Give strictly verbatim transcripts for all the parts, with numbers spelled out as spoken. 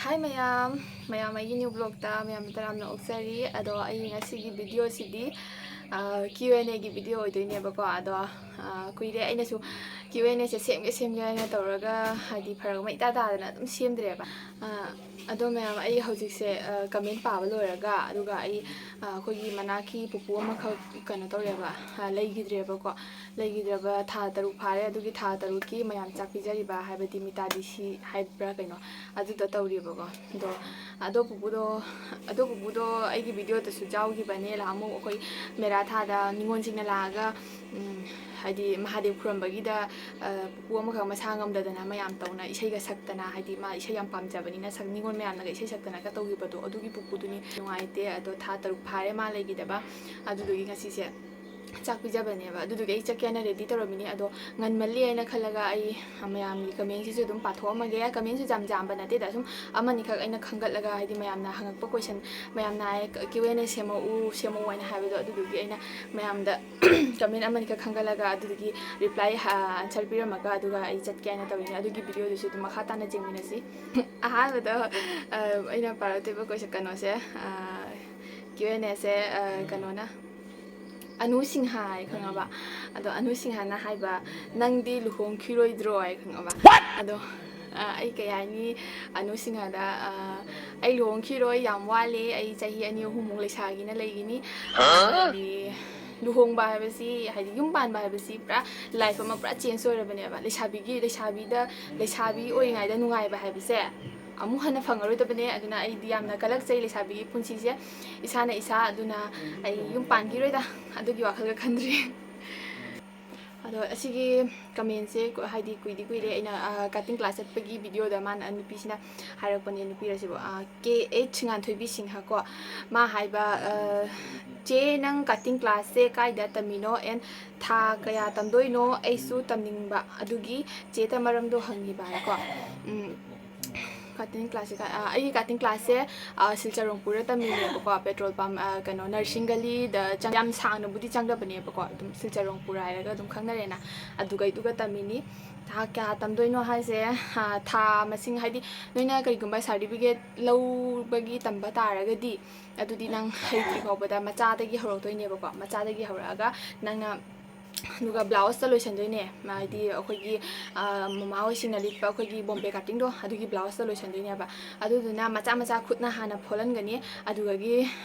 Hi ꯃꯌꯥꯝ, ꯃꯌꯥꯝ ꯑꯩꯒꯤ new vlogꯇ ꯃꯌꯥꯝ ꯇꯔꯥꯝꯅ ꯑꯣꯛꯆꯔꯤ꯫ ꯑꯗꯣ ꯑꯩ ꯉꯁꯤꯒꯤ videoꯁꯤꯗꯤ, ꯑ, Q and Aꯒꯤ video ꯑꯣꯏꯗꯣꯏꯅꯦꯕꯀꯣ꯫ ꯑꯗꯣ, ꯑ, ꯀꯨꯏꯔꯦ ꯑꯩꯅꯁꯨ Q and Aꯁꯦ ꯁꯦꯝꯒꯦ ꯁꯦꯝꯒꯦ ꯍꯥꯏꯅ ꯇꯧꯔꯒ, ꯍꯥꯏꯗꯤ, ꯐꯔꯛ ꯑꯃ ꯏꯇꯥ ꯇꯥꯗꯅ ꯑꯗꯨꯝ ꯁꯦꯝꯗ꯭ꯔꯦꯕ꯫ ꯑ, ꯑꯗꯣ ꯃꯌꯥꯝ, ꯑꯩ ꯍꯧꯖꯤꯛꯁꯦ, ꯑ, comment ꯄꯥꯕ ꯂꯣꯏꯔꯒ, ꯑꯗꯨꯒ ꯑꯩ, ꯑ, ꯑꯩꯈꯣꯏꯒꯤ ꯃꯅꯥꯛꯀꯤ ꯄꯨꯄꯨ ꯑꯃꯈꯛ ꯀꯩꯅꯣ ꯇꯧꯔꯦꯕ, ꯑ, ꯂꯩꯈꯤꯗ꯭ꯔꯦꯕꯀꯣ꯫ ꯂꯩꯈꯤꯗ꯭ꯔꯕ ꯊꯥ ꯇꯔꯨꯛ ꯐꯥꯔꯦ꯫ ꯑꯗꯨꯒꯤ ꯊꯥ ꯇꯔꯨꯛꯀꯤ ꯃꯌꯥꯝ ꯆꯥꯛ ꯄꯤꯖꯔꯤꯕ, ꯍꯥꯏꯕꯗꯤ ꯃꯤꯇꯥꯗꯤꯁꯤ ꯍꯥꯏꯕ꯭ꯔꯥ ꯀꯩꯅꯣ, ꯑꯗꯨꯗꯣ ꯇꯧꯔꯤꯕꯀꯣ꯫ ꯑꯗꯣ, ꯑꯗꯣ ꯄꯨꯄꯨꯗꯣ, ꯑꯗꯣ ꯄꯨꯄꯨꯗꯣ ꯑꯩꯒꯤ videoꯗꯁꯨ ꯌꯥꯎꯈꯤꯕꯅꯦ꯫ ꯂꯥꯛꯑꯝꯃꯨ ꯑꯩꯈꯣꯏ ꯃꯦꯔꯥ ꯊꯥꯗ ꯅꯤꯉꯣꯜꯁꯤꯡꯅ ꯂꯥꯛꯑꯒ, ꯎꯝ, ꯍꯥꯏꯗꯤ ꯃꯍꯥꯗꯦꯕ ꯈꯨꯔꯨꯝꯕꯒꯤꯗ, ꯑ, ꯄꯨꯄꯨ ꯑꯃꯈꯛ ꯃꯁꯥ ꯉꯝꯗꯗꯅ ꯃꯌꯥꯝ ꯇꯧꯅ ꯏꯁꯩꯒ ꯁꯛꯇꯅ, ꯍꯥꯏꯗꯤ ꯃꯥ ꯏꯁꯩ ꯌꯥꯝ ꯄꯥꯝꯖꯕꯅꯤꯅ ꯁꯛ-, ꯅꯤꯉꯣꯜ ꯃꯌꯥꯝꯅꯒ ꯏꯁꯩ ꯁꯛꯇꯅꯒ ꯇꯧꯈꯤꯕꯗꯣ, ꯑꯗꯨꯒꯤ ꯄꯨꯄꯨꯗꯨꯅꯤ꯫ ꯅꯨꯡꯉꯥꯏꯇꯦ꯫ ꯑꯗꯣ ꯊꯥ ꯇꯔꯨꯛ ꯐꯥꯔꯦ ꯃꯥ ꯂꯩꯈꯤꯗꯕ꯫ ꯑꯗꯨꯗꯨꯒꯤ ꯉꯁꯤꯁꯦ ꯆꯥꯛ ꯄꯤꯖꯕꯅꯦꯕ꯫ ꯑꯗꯨꯗꯨꯒꯤ ꯑꯩ ꯆꯠꯀꯦ ꯍꯥꯏꯅ ready ꯇꯧꯔꯝꯃꯤꯅꯤ꯫ ꯑꯗꯣ ꯉꯟꯃꯜꯂꯤ ꯍꯥꯏꯅ ꯈꯜꯂꯒ ꯑꯩ ꯃꯌꯥꯝꯒꯤ commentꯁꯤꯁꯨ ꯑꯗꯨꯝ ꯄꯥꯊꯣꯛꯑꯝꯃꯒꯦ꯫ Commentꯁꯨ ꯌꯥꯝ ꯌꯥꯝꯕ ꯅꯠꯇꯦꯗ, ꯁꯨꯝ ꯑꯃꯅꯤꯈꯛ ꯑꯩꯅ ꯈꯟꯒꯠꯂꯒ, ꯍꯥꯏꯗꯤ ꯃꯌꯥꯝꯅ ꯍꯪꯉꯛꯄ question, ꯃꯌꯥꯝꯅ ꯍꯥꯏ, "Q and A ꯁꯦꯝꯃꯛꯎ, ꯁꯦꯝꯃꯛꯎ" ꯍꯥꯏꯅ ꯍꯥꯏꯕꯗꯣ, ꯑꯗꯨꯗꯨꯒꯤ ꯑꯩꯅ ꯃꯌꯥꯝꯗ comment ꯑꯃꯅꯤꯈꯛ ꯈꯟꯒꯠꯂꯒ ꯑꯗꯨꯗꯨꯒꯤ reply, answer ꯄꯤꯔꯝꯃꯒ ꯑꯗꯨꯒ ꯑꯩ ꯆꯠꯀꯦ ꯍꯥꯏꯅ ꯇꯧꯔꯤꯅꯦ꯫ ꯑꯗꯨꯒꯤ videoꯗꯨꯁꯨ ꯑꯗꯨꯝ ꯃꯈꯥ ꯇꯥꯅ ꯌꯦꯡꯃꯤꯟꯅꯁꯤ꯫ ꯑꯍꯥꯟꯕꯗ, ꯑ, ꯑꯩꯅ ꯄꯥꯔꯛꯇꯣꯏꯕ question ꯀꯩꯅꯣꯁꯦ, ꯑ, Q and Aꯁꯦ, ꯑ, ꯀꯩꯅꯣꯅ, ꯑꯅꯨ ꯁꯤꯡꯍ ꯍꯥꯏ, ꯈꯪꯉꯕ? ꯑꯗꯣ ꯑꯅꯨ ꯁꯤꯡꯍꯅ ꯍꯥꯏꯕ, "ꯅꯪꯗꯤ ꯂꯨꯍꯣꯡꯈꯤꯔꯣꯏꯗ꯭ꯔꯣ?" ꯍꯥꯏ, ꯈꯪꯉꯕ? ꯑꯗꯣ, ꯑ, ꯑꯩ ꯀꯩ ꯍꯥꯏꯅꯤ, ꯑꯅꯨ ꯁꯤꯡꯍꯗ, ꯑ, "ꯑꯩ ꯂꯨꯍꯣꯡꯈꯤꯔꯣꯏ, ꯌꯥꯝ ꯋꯥꯠꯂꯤ, ꯑꯩ ꯆꯍꯤ ꯑꯅꯤ ꯑꯍꯨꯝꯃꯨꯛ ꯂꯩꯁꯥꯒꯤꯅ ꯂꯩꯒꯤꯅꯤ꯫ ꯍꯥ? ꯍꯥꯏꯗꯤ ꯂꯨꯍꯣꯡꯕ ꯍꯥꯏꯕꯁꯤ, ꯍꯥꯏꯗꯤ ꯌꯨꯝ ꯄꯥꯟꯕ ꯍꯥꯏꯕꯁꯤ ꯄꯨꯔꯥ life ꯑꯃ ꯄꯨꯔꯥ change ꯑꯣꯏꯔꯕꯅꯦꯕ꯫ ꯂꯩꯁꯥꯕꯤꯒꯤ, ꯂꯩꯁꯥꯕꯤꯗ, ꯂꯩꯁꯥꯕꯤ ꯑꯣꯏꯔꯤꯉꯩꯗ ꯅꯨꯡꯉꯥꯏꯕ ꯍꯥꯏꯕꯁꯦ ꯑꯃꯨꯛ ꯍꯟꯅ ꯐꯪꯉꯔꯣꯏꯗꯕꯅꯦ꯫ ꯑꯗꯨꯅ ꯑꯩꯗꯤ ꯌꯥꯝꯅ ꯀꯜꯂꯛꯆꯩ ꯂꯩꯁꯥꯕꯤꯒꯤ ꯄꯨꯟꯁꯤꯁꯦ, ꯏꯁꯥꯅ ꯏꯁꯥ꯫ ꯑꯗꯨꯅ ꯑꯩ ꯌꯨꯝ ꯄꯥꯟꯈꯤꯔꯣꯏꯗ, ꯑꯗꯨꯒꯤ ꯋꯥꯈꯜꯒ ꯈꯟꯗ꯭ꯔꯤ"꯫ ꯑꯗꯣ ꯑꯁꯤꯒꯤ commentꯁꯦ ꯀꯨ-, ꯍꯥꯏꯗꯤ ꯀꯨꯏꯗꯤ ꯀꯨꯏꯔꯦ꯫ ꯑꯩꯅ, ꯑ, cutting class ꯆꯠꯄꯒꯤ videoꯗ ꯃꯥꯅ, ꯅꯨꯄꯤꯁꯤꯅ ꯍꯥꯏꯔꯛꯄꯅꯦ, ꯅꯨꯄꯤꯔꯁꯤꯕꯨ, ꯑ, K H ꯉꯥꯟꯊꯣꯏꯕꯤ ꯁꯤꯡꯍ ꯀꯣ, ꯃꯥ ꯍꯥꯏꯕ, ꯑ, "ꯆꯦ, ꯅꯪ cutting classꯁꯦ ꯀꯥꯏꯗ ꯇꯝꯃꯤꯅꯣ and ꯊꯥ ꯀꯌꯥ ꯇꯝꯗꯣꯏꯅꯣ? ꯑꯩꯁꯨ ꯇꯝꯅꯤꯡꯕ, ꯑꯗꯨꯒꯤ ꯆꯦꯗ ꯃꯔꯝꯗꯣ ꯍꯪꯉꯤꯕ" ꯍꯥꯏꯀꯣ꯫ ꯎꯝ, cutting classꯁꯦ ꯀ-, ꯑ, ꯑꯩꯒꯤ cutting classꯁꯦ, ꯑ, ꯁꯤꯜꯆꯔ ꯔꯣꯡꯄꯨꯔꯗ ꯇꯝꯃꯤꯅꯦꯕꯀꯣ, petrol pump, ꯑ, ꯀꯩꯅꯣ, nursing ꯒꯂꯤꯗ ꯆꯪ-, ꯌꯥꯝ ꯁꯥꯡꯅꯕꯨꯗꯤ ꯆꯪꯗꯕꯅꯦꯕꯀꯣ, ꯑꯗꯨꯝ ꯁꯤꯜꯆꯔ ꯔꯣꯡꯄꯨꯔ ꯍꯥꯏꯔꯒ ꯑꯗꯨꯝ ꯈꯪꯅꯔꯦꯅ, ꯑꯗꯨꯒꯩꯗꯨꯒ ꯇꯝꯃꯤꯅꯤ꯫ ꯊꯥ ꯀꯌꯥ ꯇꯝꯗꯣꯏꯅꯣ ꯍꯥꯏꯁꯦ, ꯊꯥ ꯃꯁꯤꯡ, ꯍꯥꯏꯗꯤ ꯅꯣꯏꯅ ꯀꯔꯤꯒꯨꯝꯕ ꯁꯥꯔꯇꯤꯐꯤꯀꯦꯠ ꯂꯧꯕꯒꯤ ꯇꯝꯕ ꯇꯥꯔꯒꯗꯤ, ꯑꯗꯨꯗꯤ ꯅꯪ ꯍꯩꯇ꯭ꯔꯤ ꯐꯥꯎꯕꯗ ꯃꯆꯥꯗꯒꯤ ꯍꯧꯔꯛꯇꯣꯏꯅꯦꯕꯀꯣ꯫ ꯃꯆꯥꯗꯒꯤ ꯍꯧꯔꯛꯑꯒ ꯅꯪꯅ, ꯑꯗꯨꯒ ꯕ꯭ꯂꯥꯎꯁꯇ ꯂꯣꯏꯁꯤꯟꯗꯣꯏꯅꯦ꯫ ꯍꯥꯏꯗꯤ ꯑꯩꯈꯣꯏꯒꯤ ꯃꯃꯥ ꯍꯣꯏꯁꯤꯡꯅ ꯂꯤꯠꯄ ꯑꯩꯈꯣꯏꯒꯤ ꯕꯣꯝꯕꯦ ꯀꯥꯇꯤꯡꯗꯣ, ꯑꯗꯨꯒꯤ ꯕ꯭ꯂꯥꯎꯁꯇ ꯂꯣꯏꯁꯤꯟꯗꯣꯏꯅꯦꯕ꯫ ꯑꯗꯨꯗꯨꯅ ꯃꯆꯥ ꯃꯆꯥ ꯈꯨꯠꯅ ꯍꯥꯟꯅ ꯐꯣꯜꯍꯟꯒꯅꯤ꯫ ꯑꯗꯨꯗꯒꯤ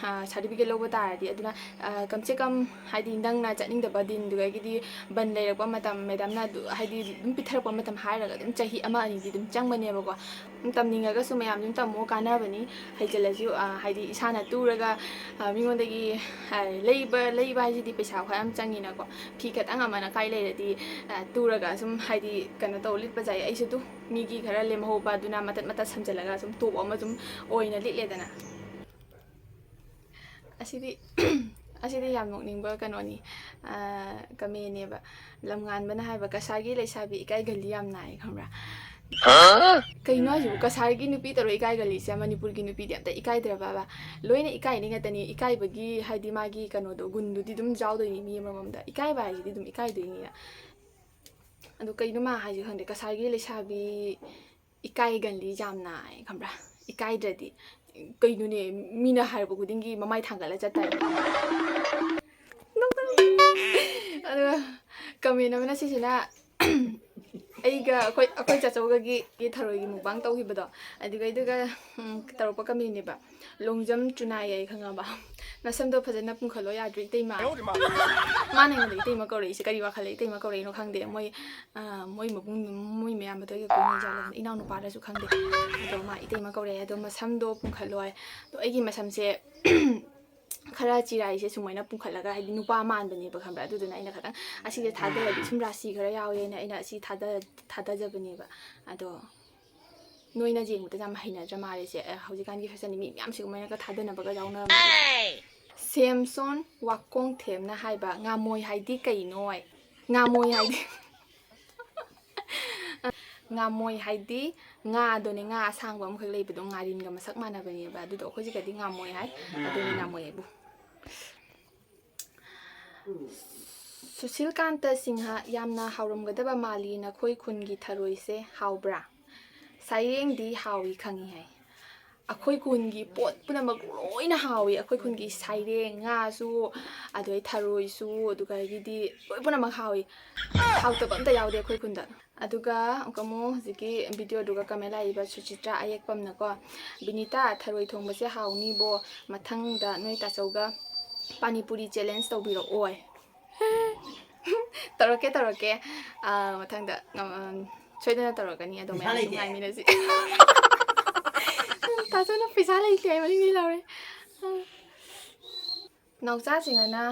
ꯁꯥꯔꯇꯤꯐꯤꯀꯦꯠ ꯂꯧꯕ ꯇꯥꯔꯗꯤ, ꯑꯗꯨꯅ ꯀꯝꯁꯦ ꯀꯝ, ꯍꯥꯏꯗꯤ ꯅꯪꯅ ꯆꯠꯅꯤꯡꯗꯕ ꯗꯤꯟꯗꯨꯗꯒꯤꯗꯤ ꯕꯟ ꯂꯩꯔꯛꯄ ꯃꯇꯝ, ꯃꯦꯗꯥꯝꯅ ꯑꯗꯨ, ꯍꯥꯏꯗꯤ ꯑꯗꯨꯝ ꯄꯤꯊꯔꯛꯄ ꯃꯇꯝ ꯍꯥꯏꯔꯒ ꯑꯗꯨꯝ ꯆꯍꯤ ꯑꯃ ꯑꯅꯤꯗꯤ ꯑꯗꯨꯝ ꯆꯪꯕꯅꯦꯕꯀꯣ꯫ ꯑꯗꯨꯝ ꯇꯝꯅꯤꯡꯉꯒꯁꯨ ꯃꯌꯥꯝ ꯑꯗꯨꯝ ꯇꯝꯃꯣ, ꯀꯥꯟꯅꯕꯅꯤ꯫ ꯍꯩꯖꯤꯜꯂꯁꯨ, ꯍꯥꯏꯗꯤ ꯏꯁꯥꯅ ꯇꯨꯔꯒ ꯃꯤꯉꯣꯟꯗꯒꯤ ꯂꯩꯕ ꯂꯩꯕ ꯍꯥꯏꯁꯤꯗꯤ ꯄꯩꯁꯥ ꯈ꯭ꯋꯥꯏ ꯌꯥꯝ ꯆꯪꯉꯤꯅꯀꯣ꯫ ꯐꯤ ꯈꯇꯪ ꯑꯃꯅ ꯀꯥꯏ ꯂꯩꯔꯗꯤ ꯇꯨꯔꯒ ꯁꯨꯝ, ꯍꯥꯏꯗꯤ ꯀꯩꯅꯣ ꯇꯧ ꯂꯤꯠꯄ ꯌꯥꯏ꯫ ꯑꯩꯁꯨ ꯑꯗꯨꯝ ꯃꯤꯒꯤ ꯈꯔ ꯂꯦꯝꯍꯧꯕ ꯑꯗꯨꯅ ꯃꯇꯠ ꯃꯇꯠ ꯁꯝꯖꯜꯂꯒ ꯁꯨꯝ ꯇꯣꯞ ꯑꯃ ꯁꯨꯝ ꯑꯣꯏꯅ ꯂꯤꯠꯂꯦꯗꯅ꯫ ꯑꯁꯤꯗꯤ ꯑꯁꯤꯗꯤ ꯌꯥꯝ ꯅꯣꯛꯅꯤꯡꯕ ꯀꯩꯅꯣꯅꯤ꯫ ꯀꯃꯦꯟꯅꯦꯕ꯫ ꯂꯝꯉꯥꯟꯕꯅ ꯍꯥꯏꯕ, "ꯀꯁꯥꯔꯒꯤ ꯂꯩꯁꯥꯕꯤ ꯏꯀꯥꯏꯒꯜꯂꯤ ꯌꯥꯝ ꯅꯥꯏ", ꯈꯪꯕ꯭ꯔꯥ? ꯀꯩꯅꯣ ꯍꯥꯏꯁꯤꯕꯨ? ꯀꯁꯥꯔꯒꯤ ꯅꯨꯄꯤ ꯇꯧꯔ ꯏꯀꯥꯏꯒꯜꯂꯤꯁꯦ ꯃꯅꯤꯄꯨꯔꯒꯤ ꯅꯨꯄꯤꯗꯤ ꯑꯝꯇ ꯏꯀꯥꯏꯗ꯭ꯔꯕꯕ? ꯂꯣꯏꯅ ꯏꯀꯥꯏꯅꯤ ꯉꯥꯛꯇꯅꯤ꯫ ꯏꯀꯥꯏꯕꯒꯤ, ꯍꯥꯏꯗꯤ, ꯃꯥꯒꯤ ꯀꯩꯅꯣꯗꯣ, ꯒꯨꯟꯗꯨꯗꯤ ꯑꯗꯨꯝ ꯌꯥꯎꯗꯣꯏꯅꯤ ꯃꯤ ꯑꯃꯃꯝꯗ꯫ ꯏꯀꯥꯏꯕ ꯍꯥꯏꯁꯤꯗꯤ ꯑꯗꯨꯝ ꯏꯀꯥꯏꯗꯣꯏꯅꯤꯅ꯫ ꯑꯗꯣ ꯀꯩꯅꯣ ꯃꯥ ꯍꯥꯏꯁꯦ ꯈꯪꯗꯦ, ꯀꯁꯥꯔꯒꯤ ꯂꯩꯁꯥꯕꯤ ꯏꯀꯥꯏꯒꯜꯂꯤ ꯌꯥꯝꯅ ꯍꯥꯏ, ꯈꯪꯕ꯭ꯔꯥ? ꯏꯀꯥꯏꯗ꯭ꯔꯗꯤ꯫ ꯀꯩꯅꯣꯅꯦ, ꯃꯤꯅ ꯍꯥꯏꯔꯛꯄ ꯈꯨꯗꯤꯡꯒꯤ ꯃꯃꯥꯏ ꯊꯥꯡꯒꯠꯂ ꯆꯠꯇꯥꯏ꯫ ꯑꯗꯨꯒ ꯀꯃꯦꯟ ꯑꯃꯅ ꯁꯤꯁꯤꯅ, ꯑꯩꯒ ꯑꯩꯈꯣꯏ, ꯑꯩꯈꯣꯏ ꯆꯥꯆꯧꯒꯒꯤ ꯊꯔꯣꯏꯒꯤ ꯃꯨꯛꯕꯥꯡ ꯇꯧꯈꯤꯕꯗꯣ, ꯑꯗꯨꯒ ꯑꯗꯨꯒ ꯇꯧꯔꯛꯄ ꯀꯃꯦꯟꯅꯦꯕ꯫ "ꯂꯣꯡꯖꯝ ꯆꯨꯅꯥꯏ" ꯍꯥꯏ, ꯈꯪꯉꯕ? "ꯅꯁꯝꯗꯣ ꯐꯖꯅ ꯄꯨꯡꯈꯠꯂꯣ ꯌꯥꯗ꯭ꯔꯣ, ꯏꯇꯩꯃ?" ꯃꯥꯅ ꯑꯩꯉꯣꯟꯗ ꯏꯇꯩꯃ ꯀꯧꯔꯛꯏꯁꯦ ꯀꯔꯤ ꯋꯥꯈꯜꯗ ꯏꯇꯩꯃ ꯀꯧꯔꯛꯏꯅꯣ ꯈꯪꯗꯦ꯫ ꯃꯣꯏ, ꯃꯣꯏ ꯃꯕꯨꯡ, ꯃꯣꯏ ꯃꯌꯥꯝꯕꯗꯣ ꯑꯩꯒ ꯀꯣꯏꯅꯩ ꯖꯥꯠꯂ ꯈꯪꯗꯦ, ꯏꯅꯥꯎꯅꯨꯄꯥꯗꯁꯨ ꯈꯪꯗꯦ꯫ ꯑꯗꯣ ꯃꯥ ꯏꯇꯩꯃ ꯀꯧꯔꯛꯑꯦ꯫ ꯑꯗꯣ "ꯃꯁꯝꯗꯣ ꯄꯨꯡꯈꯠꯂꯣ" ꯍꯥꯏ꯫ ꯑꯗꯣ ꯑꯩꯒꯤ ꯃꯁꯝꯁꯦ ꯈꯔ ꯆꯤꯔꯥꯏꯁꯦ ꯁꯨꯃꯥꯏꯅ ꯄꯨꯡꯈꯠꯂꯒ, ꯍꯥꯏꯗꯤ ꯅꯨꯄꯥ ꯃꯥꯟꯕꯅꯦꯕ, ꯈꯪꯕ꯭ꯔꯥ? ꯑꯗꯨꯗꯨꯅ ꯑꯩꯅ ꯈꯇꯪ ꯑꯁꯤꯁꯦ ꯊꯥꯗꯔꯗꯤ ꯁꯨꯝ ꯔꯥꯁꯤ ꯈꯔ ꯌꯥꯎꯋꯦꯅ ꯑꯩꯅ ꯑꯁꯤ ꯊꯥꯗ-, ꯊꯥꯗꯖꯕꯅꯦꯕ꯫ ꯑꯗꯣ ꯅꯣꯏꯅ ꯌꯦꯡꯕꯗ ꯌꯥꯝ ꯍꯩꯅꯗ꯭ꯔ ꯃꯥꯜꯂꯦ ꯁꯦ꯫ ꯑꯦ, ꯍꯧꯖꯤꯛꯀꯥꯟꯒꯤ ꯐꯦꯁꯟꯅꯤ, ꯃꯤ ꯃꯌꯥꯝ ꯁꯤꯒꯨꯝꯕꯅꯒ ꯊꯥꯗꯅꯕꯒ ꯌꯥꯎꯅꯔꯝꯃꯦ꯫ ꯁꯦꯝꯁꯣꯟ ꯋꯥꯀꯣꯡꯊꯦꯝꯅ ꯍꯥꯏꯕ, "ꯉꯥꯃꯣꯏ ꯍꯥꯏꯗꯤ ꯀꯩꯅꯣ?" ꯍꯥꯏ꯫ ꯉꯥꯃꯣꯏ ꯍꯥꯏꯗꯤ ꯉꯥꯃꯣꯏ ꯍꯥꯏꯗꯤ ꯉꯥꯗꯣꯅꯦ, ꯉꯥ ꯑꯁꯥꯡꯕ ꯑꯃꯈꯛ ꯂꯩꯕꯗꯣ, ꯉꯥꯔꯤꯟꯒ ꯃꯁꯛ ꯃꯥꯟꯅꯕꯅꯦꯕ꯫ ꯑꯗꯨꯗꯣ ꯑꯩꯈꯣꯏ ꯁꯤꯒꯗꯤ ꯉꯥꯃꯣꯏ ꯍꯥꯏ꯫ ꯑꯗꯨꯅꯤ ꯉꯥꯃꯣꯏ ꯍꯥꯏꯕꯨ꯫ ꯁꯨꯁꯤꯜꯀꯥꯟꯇ ꯁꯤꯡꯍ, ꯌꯥꯝꯅ ꯍꯥꯎꯔꯝꯒꯗꯕ ꯃꯥꯜꯂꯤ ꯅꯈꯣꯏ ꯈꯨꯟꯒꯤ ꯊꯔꯣꯏꯁꯦ, ꯍꯥꯎꯕ꯭ꯔꯥ? ꯁꯩꯔꯦꯡꯗꯤ ꯍꯥꯎꯏ ꯈꯪꯉꯤ ꯍꯥꯏ꯫ ꯑꯩꯈꯣꯏ ꯈꯨꯟꯒꯤ ꯄꯣꯠ ꯄꯨꯝꯅꯃꯛ ꯂꯣꯏꯅ ꯍꯥꯎꯏ꯫ ꯑꯩꯈꯣꯏ ꯈꯨꯟꯒꯤ ꯁꯩꯔꯦꯡ, ꯉꯥꯁꯨ, ꯑꯗꯨꯗꯩ ꯊꯔꯣꯏꯁꯨ, ꯑꯗꯨꯗꯒꯤꯗꯤ ꯂꯣꯏ ꯄꯨꯝꯅꯃꯛ ꯍꯥꯎꯏ꯫ ꯍꯥꯎꯇꯕ ꯑꯝꯇ ꯌꯥꯎꯗꯦ ꯑꯩꯈꯣꯏ ꯈꯨꯟꯗ꯫ ꯑꯗꯨꯒ ꯑꯃꯨꯛ ꯍꯧꯖꯤꯛꯀꯤ ꯚꯤꯗꯤꯑꯣꯗꯨꯒ ꯀꯃꯦꯟ ꯂꯥꯛꯏꯕ ꯁꯨꯆꯤꯇ꯭ꯔꯥ ꯑꯌꯦꯛꯄꯝꯅꯀꯣ, "ꯕꯤꯅꯤꯇꯥ, ꯊꯔꯣꯏ ꯊꯣꯡꯕꯁꯦ ꯍꯥꯎꯅꯤꯕꯣ, ꯃꯊꯪꯗ ꯅꯣꯏ ꯇꯥꯆꯧꯒ ꯄꯥꯅꯤꯄꯨꯔꯤ ꯆꯦꯂꯦꯟꯖ ꯇꯧꯕꯤꯔꯛꯑꯣꯏ?" ꯇꯧꯔꯛꯀꯦ, ꯇꯧꯔꯛꯀꯦ꯫ ꯑꯥ, ꯃꯊꯪꯗ ꯉꯝ-, ꯑꯥ, ꯁꯣꯏꯗꯅ ꯇꯧꯔꯛꯀꯅꯤ꯫ ꯑꯗꯣ ꯄꯩꯁꯥ ꯃꯌꯥꯝꯁꯨ ꯂꯩꯇꯦ꯫ ꯉꯥꯏꯃꯤꯟꯅꯁꯤ꯫ ꯇꯥꯆꯧꯅ ꯄꯩꯁꯥ ꯂꯩꯇꯦ ꯍꯥꯏ ꯃꯅꯤꯡꯗꯩ ꯂꯥꯎꯔꯦ꯫ ꯅꯥꯎꯆꯥꯁꯤꯡꯅ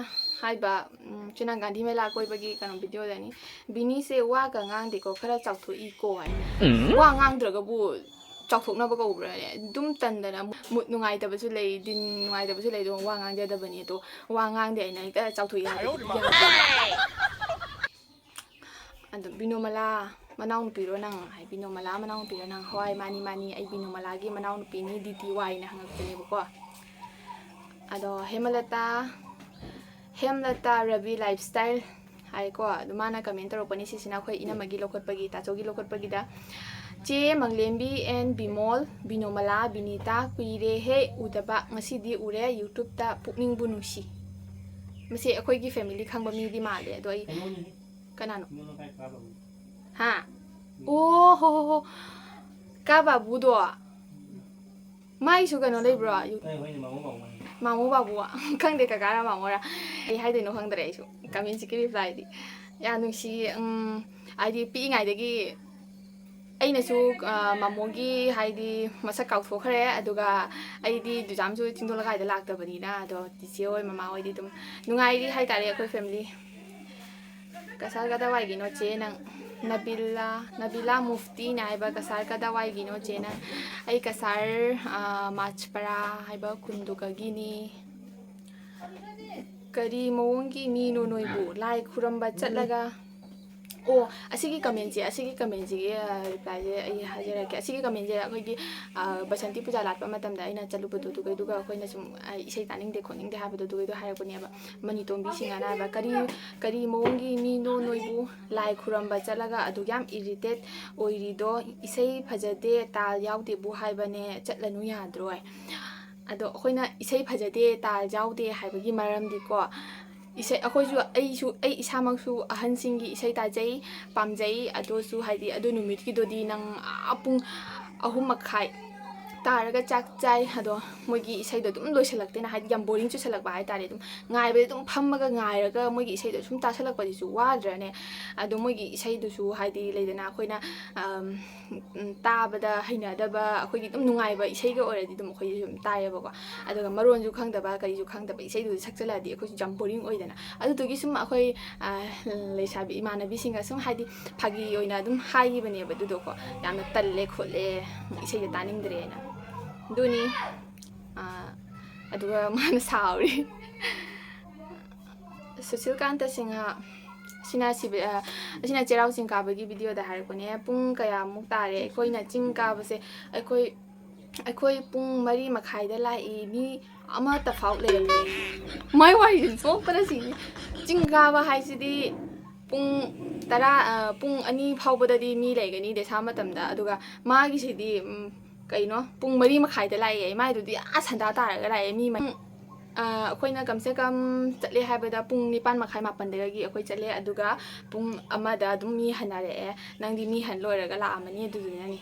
ꯍꯥꯏꯕ, ꯎꯝ, ꯆꯨꯅꯥ ꯒꯥꯟꯙꯤ ꯃꯦꯂꯥ ꯀꯣꯏꯕꯒꯤ ꯀꯩꯅꯣ ꯚꯤꯗꯤꯑꯣꯗꯅꯤ, "ꯕꯤꯅꯤꯁꯦ ꯋꯥꯒ ꯉꯥꯡꯗꯦꯀꯣ, ꯈꯔ ꯆꯥꯎꯊꯣꯛꯏꯀꯣ" ꯍꯥꯏ꯫ ꯎꯝ꯫ ꯋꯥ ꯉꯥꯡꯗ꯭ꯔꯒꯕꯨ ꯆꯥꯎꯊꯣꯛꯅꯕ ꯀꯧꯕ꯭ꯔꯥꯅꯦ? ꯑꯗꯨꯝ ꯇꯟꯗꯅ ꯃꯨꯠ ꯅꯨꯡꯉꯥꯏꯇꯕꯁꯨ ꯂꯩ, ꯗꯤꯟ ꯅꯨꯡꯉꯥꯏꯇꯕꯁꯨ ꯂꯩ, ꯑꯗꯣ ꯋꯥ ꯉꯥꯡꯖꯗꯕꯅꯤ꯫ ꯑꯗꯣ ꯋꯥ ꯉꯥꯡꯗꯦ ꯍꯥꯏꯅ ꯍꯦꯛꯇ ꯆꯥꯎꯊꯣꯛꯏ ꯍꯥꯏꯕꯗꯤ ꯌꯥꯗꯦ꯫ ꯑꯗꯣ ꯕꯤꯅꯣꯃꯂꯥ ꯃꯅꯥꯎꯅꯨꯄꯤꯔꯣ ꯅꯪ? ꯍꯥꯏ, "ꯕꯤꯅꯣꯃꯂꯥ ꯃꯅꯥꯎꯅꯨꯄꯤꯔꯣ ꯅꯪ?" "ꯍꯣꯏ, ꯃꯥꯅꯤ, ꯃꯥꯅꯤ, ꯑꯩ ꯕꯤꯅꯣꯃꯂꯥꯒꯤ ꯃꯅꯥꯎꯅꯨꯄꯤꯅꯤ, ꯗꯤ ꯇꯤ ꯋꯥꯏꯅ ꯍꯪꯉꯛꯄꯅꯦꯕꯀꯣ"꯫ ꯑꯗꯣ ꯍꯦꯃꯂꯇꯥ, ꯍꯦꯃꯂꯇꯥ ꯔꯕꯤ ꯂꯥꯏꯐꯁ꯭ꯇꯥꯏꯜ ꯍꯥꯏꯀꯣ, ꯑꯗꯨ ꯃꯥꯅ ꯀꯃꯦꯟ ꯇꯧꯔꯛꯄꯅꯤ꯫ ꯁꯤꯁꯤꯅ ꯑꯩꯈꯣꯏ ꯏꯅꯝꯃꯒꯤ ꯂꯧꯈꯠꯄꯒꯤ, ꯇꯥꯆꯧꯒꯤ ꯂꯧꯈꯠꯄꯒꯤꯗ꯫ "ꯆꯦ ꯃꯪꯂꯦꯝꯕꯤ and ꯕꯤꯃꯣꯜ, ꯕꯤꯅꯣꯃꯂꯥ, ꯕꯤꯅꯤꯇꯥ, ꯀꯨꯏꯔꯦꯍꯦ ꯎꯗꯕ, ꯉꯁꯤꯗꯤ ꯎꯔꯦ YouTubeꯇ, ꯄꯨꯛꯅꯤꯡꯕꯨ ꯅꯨꯡꯁꯤ"꯫ ꯃꯁꯤ ꯑꯩꯈꯣꯏꯒꯤ family ꯈꯪꯕ ꯃꯤꯗꯤ ꯃꯥꯜꯂꯦ, ꯑꯗꯣ ꯑꯩ ꯀꯩꯅꯣꯅꯤ꯫ ꯀꯅꯥꯅꯣ? ꯅꯣꯏ ꯂꯩꯀꯥꯏ ꯀꯥ ꯕꯥꯕꯨ꯫ ꯍꯥ? ꯎꯝ꯫ ꯑꯣ, ꯍꯣ, ꯍꯣ, ꯍꯣ꯫ ꯀꯥ ꯕꯥꯕꯨꯗꯣ? ꯃꯥꯏꯁꯨ ꯀꯩꯅꯣ ꯂꯩꯕ꯭ꯔꯣ? ꯌꯨ-, ꯑꯩ ꯍꯣꯏꯅꯦ, ꯃꯥꯃꯣ ꯕꯥꯕꯨ ꯍꯥꯏꯅꯦ꯫ ꯃꯥꯃꯣ ꯕꯥꯕꯨ? ꯈꯪꯗꯦ, ꯀꯀꯥꯔ ꯃꯥꯃꯣꯔ꯫ ꯀꯩ ꯍꯥꯏꯗꯣꯏꯅꯣ ꯈꯪꯗ꯭ꯔꯦ ꯑꯩꯁꯨ꯫ Commentꯁꯤꯒꯤ replyꯗꯤ꯫ ꯌꯥꯝ ꯅꯨꯡꯁꯤ, ꯎꯝ, ꯍꯥꯏꯗꯤ ꯄꯤꯛꯏꯉꯩꯗꯒꯤ ꯑꯩꯅꯁꯨ, ꯑ, ꯃꯥꯃꯣꯒꯤ ꯍꯥꯏꯗꯤ ꯃꯁꯛ ꯀꯥꯎꯊꯣꯛꯈ꯭ꯔꯦ, ꯑꯗꯨꯒ ꯑꯩꯗꯤ ꯗꯨꯖꯥꯝꯁꯨ ꯆꯤꯡꯗꯣꯜ ꯂꯩꯀꯥꯏꯗ ꯂꯥꯛꯇꯕꯅꯤꯅ, ꯑꯗꯣ ꯆꯤꯆꯦ ꯍꯣꯏ, ꯃꯃꯥ ꯍꯣꯏꯗꯤ ꯑꯗꯨꯝ ꯅꯨꯡꯉꯥꯏꯔꯤ ꯍꯥꯏꯇꯥꯔꯦ ꯑꯩꯈꯣꯏ family꯫ ꯀꯁꯥꯔ ꯀꯗꯥꯏꯋꯥꯏꯒꯤꯅꯣ ꯆꯦ ꯅꯪ? ꯅꯕꯤꯂꯥ, ꯅꯕꯤꯂꯥ ꯃꯨꯐꯇꯤꯅ ꯍꯥꯏꯕ, "ꯀꯁꯥꯔ ꯀꯗꯥꯏꯋꯥꯏꯒꯤꯅꯣ ꯆꯦ ꯅꯪ?" ꯑꯩ ꯀꯁꯥꯔ, ꯑ, ꯃꯥꯆꯄꯔꯥ ꯍꯥꯏꯕ ꯈꯨꯟꯗꯨꯒꯒꯤꯅꯤ꯫ ꯀꯔꯤ ꯃꯑꯣꯡꯒꯤ ꯃꯤꯅꯣ ꯅꯣꯏꯕꯨ? ꯂꯥꯏ ꯈꯨꯔꯝꯕ ꯆꯠꯂꯒ ꯑꯣ, ꯑꯁꯤꯒꯤ ꯀꯃꯦꯟꯁꯦ, ꯑꯁꯤꯒꯤ ꯀꯃꯦꯟꯁꯤꯒꯤ ꯔꯤꯄ꯭ꯂꯥꯏꯁꯦ ꯑꯩ ꯍꯥꯏꯖꯔꯛꯀꯦ꯫ ꯑꯁꯤꯒꯤ ꯀꯃꯦꯟꯁꯦ ꯑꯩꯈꯣꯏꯒꯤ, ꯑ, ꯕꯁꯟꯇꯤ ꯄꯨꯖꯥ ꯂꯥꯠꯄ ꯃꯇꯝꯗ ꯑꯩꯅ ꯆꯠꯂꯨꯕꯗꯨ, ꯑꯗꯨꯒ, ꯑꯗꯨꯒ ꯑꯩꯈꯣꯏꯅ ꯁꯨꯝ, ꯑ, ꯏꯁꯩ ꯇꯥꯅꯤꯡꯗꯦ ꯈꯣꯠꯅꯤꯡꯗꯦ ꯍꯥꯏꯕꯗꯣ, ꯑꯗꯨꯒꯤꯗꯣ ꯍꯥꯏꯔꯛꯄꯅꯦꯕ꯫ ꯃꯅꯤꯇꯣꯝꯕꯤ ꯁꯤꯡꯍꯅ ꯍꯥꯏꯕ, "ꯀꯔꯤ, ꯀꯔꯤ ꯃꯑꯣꯡꯒꯤ ꯃꯤꯅꯣ ꯅꯣꯏꯕꯨ? ꯂꯥꯏ ꯈꯨꯔꯝꯕ ꯆꯠꯂꯒ ꯑꯗꯨꯛ ꯌꯥꯝ ꯏꯔꯤꯇꯦꯠ ꯑꯣꯏꯔꯤꯗꯣ? ꯏꯁꯩ ꯐꯖꯗꯦ, ꯇꯥꯜ ꯌꯥꯎꯗꯦꯕꯨ ꯍꯥꯏꯕꯅꯦ, ꯆꯠꯂꯅꯨ ꯌꯥꯗ꯭ꯔꯣꯏ?" ꯑꯗꯣ ꯑꯩꯈꯣꯏꯅ ꯏꯁꯩ ꯐꯖꯗꯦ, ꯇꯥꯜ ꯌꯥꯎꯗꯦ ꯍꯥꯏꯕꯒꯤ ꯃꯔꯝꯗꯤꯀꯣ, ꯏꯁꯩ, ꯑꯩꯈꯣꯏꯁꯨ, ꯑꯩꯁꯨ, ꯑꯩ ꯏꯁꯥꯃꯛꯁꯨ ꯑꯍꯟꯁꯤꯡꯒꯤ ꯏꯁꯩ ꯇꯥꯖꯩ, ꯄꯥꯝꯖꯩ꯫ ꯑꯗꯨꯁꯨ ꯍꯥꯏꯗꯤ ꯑꯗꯨ ꯅꯨꯃꯤꯠꯀꯤꯗꯨꯗꯤ ꯅꯪ ꯑꯥ ꯄꯨꯡ ꯑꯍꯨꯝ ꯃꯈꯥꯏ ꯇꯥꯔꯒ ꯆꯥꯛ ꯆꯥꯏ꯫ ꯑꯗꯣ ꯃꯣꯏꯒꯤ ꯏꯁꯩꯗꯣ ꯑꯗꯨꯝ ꯂꯣꯏꯁꯤꯜꯂꯛꯇꯦꯅ, ꯍꯥꯏꯗꯤ ꯌꯥꯝ ꯕꯣꯔꯤꯡ ꯆꯨꯁꯜꯂꯛꯄ ꯍꯥꯏꯇꯥꯔꯦ꯫ ꯑꯗꯨꯝ ꯉꯥꯏꯕꯗꯤ ꯑꯗꯨꯝ ꯐꯝꯃꯒ ꯉꯥꯏꯔꯒ ꯃꯣꯏꯒꯤ ꯏꯁꯩꯗꯣ ꯁꯨꯝ ꯇꯥꯁꯜꯂꯛꯄꯗꯨꯁꯨ ꯋꯥꯗ꯭ꯔꯅꯦ? ꯑꯗꯣ ꯃꯣꯏꯒꯤ ꯏꯁꯩꯗꯨꯁꯨ ꯍꯥꯏꯗꯤ ꯂꯩꯗꯅ, ꯑꯩꯈꯣꯏꯅ, ꯑꯝ, ꯎꯝ, ꯇꯥꯕꯗ ꯍꯩꯅꯗꯕ, ꯑꯩꯈꯣꯏꯒꯤ ꯑꯗꯨꯝ ꯅꯨꯡꯉꯥꯏꯕ ꯏꯁꯩꯒ ꯑꯣꯏꯔꯗꯤ ꯑꯗꯨꯝ ꯑꯩꯈꯣꯏꯁꯨ ꯑꯗꯨꯝ ꯇꯥꯏꯌꯦꯕꯀꯣ꯫ ꯑꯗꯨꯒ ꯃꯔꯣꯟꯁꯨ ꯈꯪꯗꯕ, ꯀꯔꯤꯁꯨ ꯈꯪꯗꯕ ꯏꯁꯩꯗꯨꯗ ꯁꯛꯆꯜꯂꯛꯑꯗꯤ ꯑꯩꯈꯣꯏꯁꯨ ꯌꯥꯝ ꯕꯣꯔꯤꯡ ꯑꯣꯏꯗꯅ꯫ ꯑꯗꯨꯗꯨꯒꯤ ꯁꯨꯝ ꯑꯩꯈꯣꯏ, ꯑ, ꯂꯩꯁꯥꯕꯤ ꯏꯃꯥꯟꯅꯕꯤꯁꯤꯡꯒ ꯁꯨꯝ ꯍꯥꯏꯗꯤ ꯐꯥꯒꯤ ꯑꯣꯏꯅ ꯑꯗꯨꯝ ꯍꯥꯏꯈꯤꯕꯅꯦꯕ ꯑꯗꯨꯗꯣꯀꯣ, "ꯌꯥꯝꯅ ꯇꯜꯂꯦ ꯈꯣꯠꯂꯦ, ꯏꯁꯩꯗ ꯇꯥꯅꯤꯡꯗ꯭ꯔꯦꯅ"꯫ ꯑꯗꯨꯅꯤ꯫ ꯑ, ꯑꯗꯨꯒ ꯃꯥꯅ ꯁꯥꯎꯔꯤ꯫ ꯁꯨꯁꯤꯜꯀꯥꯟꯇ ꯁꯤꯡꯍ꯫ ꯁꯤꯅ ꯁꯤꯕ-, ꯑ, ꯑꯁꯤꯅ ꯆꯩꯔꯥꯎ ꯆꯤꯡ ꯀꯥꯕꯒꯤ ꯚꯤꯗꯤꯑꯣꯗ ꯍꯥꯏꯔꯛꯄꯅꯦ꯫ ꯄꯨꯡ ꯀꯌꯥꯃꯨꯛ ꯇꯥꯔꯦ? ꯑꯩꯈꯣꯏꯅ ꯆꯤꯡ ꯀꯥꯕꯁꯦ, ꯑꯩꯈꯣꯏ, ꯑꯩꯈꯣꯏ ꯄꯨꯡ ꯃꯔꯤ ꯃꯈꯥꯏꯗ ꯂꯥꯛꯏ꯫ ꯃꯤ ꯑꯃꯠꯇ ꯐꯥꯎ ꯂꯩꯔꯝꯗꯦ꯫ ꯃꯥꯏ ꯋꯥꯔꯤꯁꯦ ꯅꯣꯛꯄꯅ ꯁꯤꯅꯤ꯫ ꯆꯤꯡ ꯀꯥꯕ ꯍꯥꯏꯁꯤꯗꯤ ꯄꯨꯡ ꯇꯔꯥ, ꯑ, ꯄꯨꯡ ꯑꯅꯤ ꯐꯥꯎꯕꯗꯗꯤ ꯃꯤ ꯂꯩꯒꯅꯤ ꯗꯦꯁꯥ ꯃꯇꯝꯗ꯫ ꯑꯗꯨꯒ ꯃꯥꯒꯤꯁꯤꯗꯤ, ꯎꯝ, ꯀꯩꯅꯣ, ꯄꯨꯡ ꯃꯔꯤ ꯃꯈꯥꯏꯗ ꯂꯥꯛꯑꯦ꯫ ꯃꯥꯏꯗꯨꯗꯤ ꯑꯥ ꯁꯟꯗꯥ ꯇꯥꯔꯒ ꯂꯥꯛꯑꯦ꯫ ꯃꯤ ꯃ-, ꯑ, ꯑꯩꯈꯣꯏꯅ ꯀꯝꯁꯦ ꯀꯝ ꯆꯠꯂꯦ ꯍꯥꯏꯕꯗ ꯄꯨꯡ ꯅꯤꯄꯥꯟ ꯃꯈꯥꯏ, ꯃꯥꯄꯟꯗꯒꯤ ꯑꯩꯈꯣꯏ ꯆꯠꯂꯦ꯫ ꯑꯗꯨꯒ ꯄꯨꯡ ꯑꯃꯗ ꯑꯗꯨꯝ ꯃꯤ ꯍꯟꯅꯔꯛꯑꯦ꯫ ꯅꯪꯗꯤ ꯃꯤ ꯍꯟ ꯂꯣꯏꯔꯒ ꯂꯥꯛꯑꯝꯃꯅꯤ, ꯑꯗꯨꯗꯨꯅꯅꯤ꯫